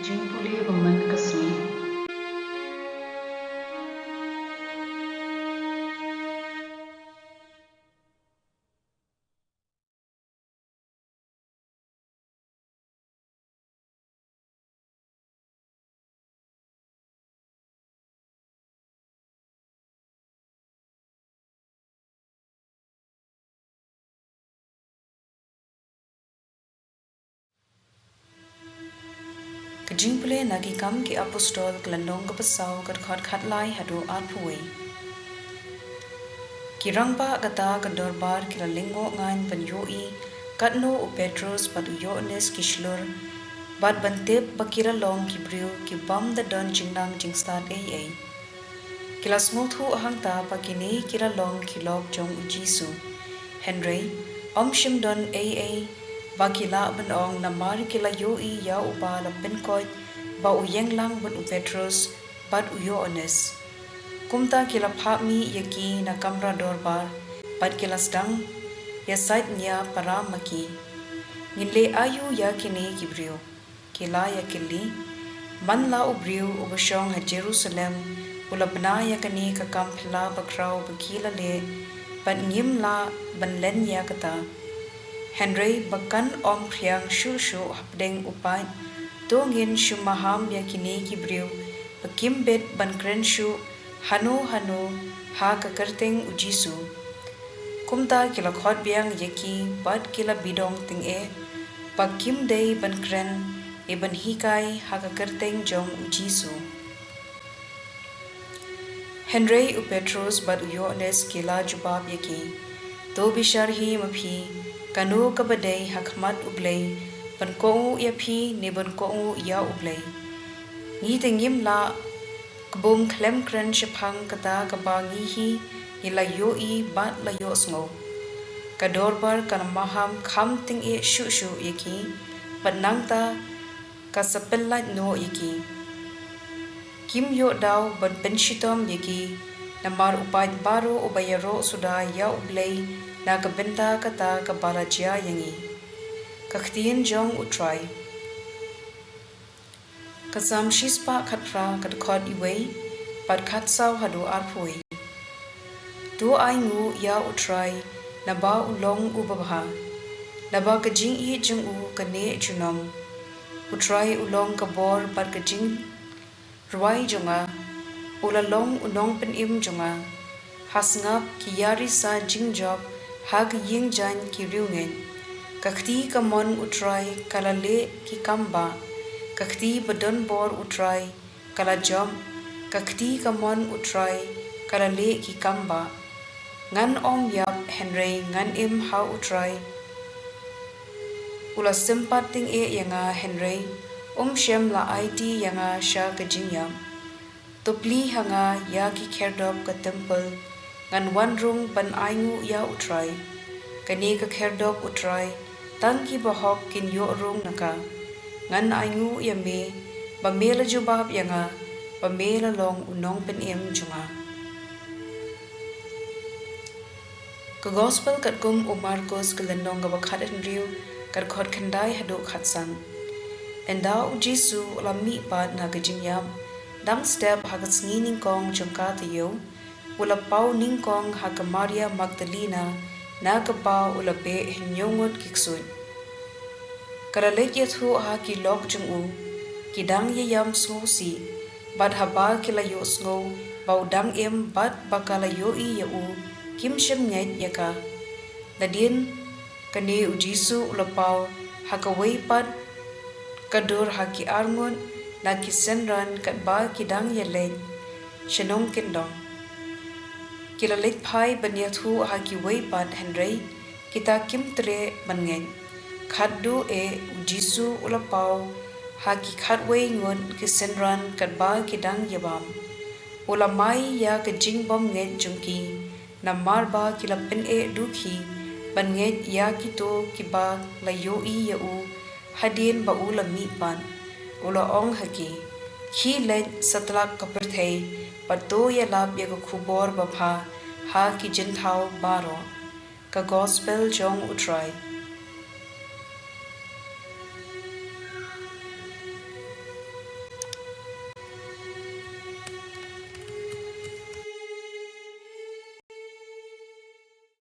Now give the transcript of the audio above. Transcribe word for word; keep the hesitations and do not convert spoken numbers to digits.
Jingpule ba man ka sngi. Ka jingpule na Ki Kam Ki Apostol, ka lynnong kaba saw, ka dkhot khatlai haduh arphew wei. Ki rangbah kata ka dorbar ki la lyngngoh ngaiñ ban ïohi katno u Petros bad u Ïoannis ki shlur, bad ban tip ba ki la long ki briew ki bym da don jingnang jingstad ei ei. Ki la sngewthuh hangta ba kine ki la long ki lok jong u Jisu. Hynrei ym shym don ei ei ba ki lah ban ong, namar ki la ïohi ïa uba la pynkoit ba u ïeng lang bad u Petros bad u Ïoannis. Kumta ki la phah mih ïa ki na kamra dorbar bad ki la sdang ïasaid nia para ma ki, "Ngin leh aïu ïa kine ki briew?" Ki la ïakylli. Man la u briew uba shong ha Jerusalem u la bna ïa kane ka kam phylla bakhraw ba ki la leh, bad ngim lah ban len ïa kata. Hynrei ba kan ym phriang shuh shuh hapdeng u paid, to ngin shu maham ïa kine ki briew ba kim bit ban kren shuh hano hano ha ka kyrteng u Jisu. Kumta ki la khot biang ïa ki bad ki la bidong tyngeh ba kim dei ban kren ne ban hikai ha ka kyrteng jong u Jisu. Hynrei u Petros bad u Ïoannis ki la jubab ïa ki, "To bishar hi ma phi, kano kaba dei ha khmat U Blei, ban kohnguh ïa phi ne ban kohnguh ïa U Blei? Ngi te ngim lah kbum khlem kren shaphang kata kaba ngi hi ngi la ïohi bad la ïohsngew." Ka dorbar ka la maham kham tyngeh shuh shuh ïa ki, bad nangta ka sa pyllait noh ïa ki. Kim ïoh daw ban pynshitom ïa ki, namar u paid baroh uba ïaroh suda ïa U Blei na ka bynta kata kaba la jia ïa ngi. Ka ktien jong U Trai. Ka Salm shispah khatphra, ka dkhot iwei bad khatsaw haduh arphew wei. To ainguh ïa U Trai, naba u long uba bha, naba ka jingïeit jong u ka neh junom. U Trai u long ka bor bad ka jingrwai jong nga, u la long u nongpynim jong nga. Ha sngap ki ïarisa jingjop ha ka ïing jaiñ ki riewngeit. Ka kti kamon U Trai ka la leh ki kam bah, ka kti ba don bor U Trai ka la jop, ka kti kamon U Trai ka la leh ki kam bah. Ngan ym ïap hynrei ngan im ha U Trai. U la sympat tyngeh ïa nga hynrei um shym la aiti ïa nga sha ka jingïap. To plie ha nga ïa ki khyrdop ka templ, ngan wan rung ban ainguh ïa U Trai. Kane ka khyrdop U Trai, tang ki bahok kin ïoh rung na ka. Ngan ainguh ïa me, ba me la jubab ïa nga, ba me la long u nongpynim jong nga. Ka Gospel katkum u Markos, ka lynnong kaba khathynriew, ka dkhot khyndai haduh khatsan. Ynda u Jisu u la mihpat na ka jingïap, dang step ha ka sngi nyngkong jong ka taïew, u la paw nyngkong ha ka Maria Magdalena, na kaba u la beh hynñiew ngut ki ksuid. Ka la leit ïathuh ha ki lok jong u, ki dang ïaïam sngewsih, bad haba ki la ïohsngew ba u dang im bad ba ka la ïohi ïa u, kim shym ngeit ïa ka. Nadien kane u Jisu u la paw ha kawei pat ka dur ha ki arngut na ki synran katba ki dang ïaleit sha nongkyndong. Ki la leit phai ban ïathuh ha kiwei pat hynrei kita kim treh ban ngeit. Khatduh eh u Jisu u la paw ha ki khatwei ngut ki synran katba ki dang ïabam. U la mai ïa ka jingbymngeit jong ki, namar ba ki la pyneh duh ki ban ngeit ïa kito kiba la ïohi ïa u hadien ba u la mihpat. U la ong ha ki, "Khie leit satlak ka pyrthei bad to ïalap ïa ka khubor babha ha ki jynthaw baroh." Ka Gospel jong U Trai.